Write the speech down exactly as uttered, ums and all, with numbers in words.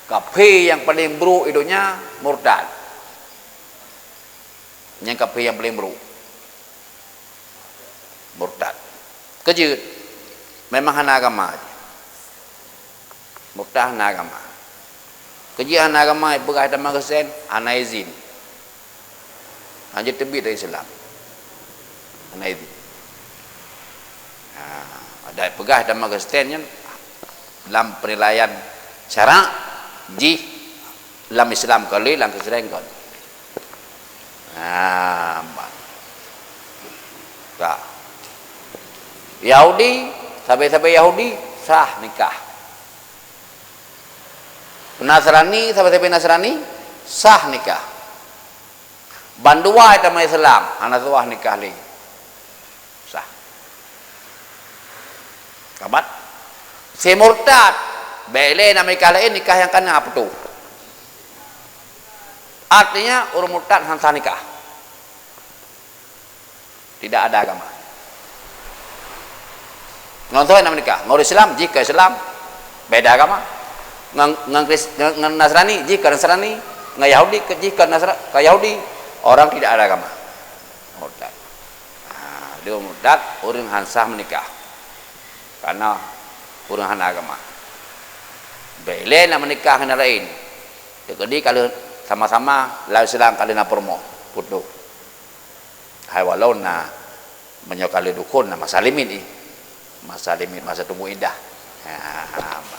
Kafé nyang paleng buruk di donya, murtad. Nyan kafé nyang paleng buruk. Murtad. Keujeuet. Memang hana agama. Murtad hana agama. Keujeuet hana agama, peugah tamah Kristen, hana izin. Hana jiteubiet dari Islam. Hana izin. Ha, adak peugah tamah Kristen nyan lam penilaian syarak jih lam Islam ka lé, lam Kristen ka lé. Ha, ban. Ka. Yahudi, sabe-sabe Yahudi sah nikah. Nasrani, sabe-sabe Nasrani sah nikah. Bandua tamah Islam, hana sah nikah lé. Sah. Kabat. Si murtad, bèk lé na nikah laén, nikah nyang ka na putôh. Artinya, ureueng murtad hana sah nikah. Tidak ada agama. Ngon soe na meunikah? Ngon ureueng Islam, jih keu Islam, beda agama. Ngon, ngon Kris-, ngon, ngon Nasrani, jih keu Nasrani. Ngon Yahudi, keu, jih keu Nasra-, keu Yahudi. Orang tidak ada agama. Murtad. Ha, dia murtad, ureueng han sah meunikah. Karena ureueng hana agama. Bèk lé na meunikah ngon laén. Jadi kalau sama-sama, lam Islam kalau na peurumoh, putôh. Hai walau na, meunyoe ka lheueh dukon na masa limit jih. Masa limit, masa tunggu iddah. Ha,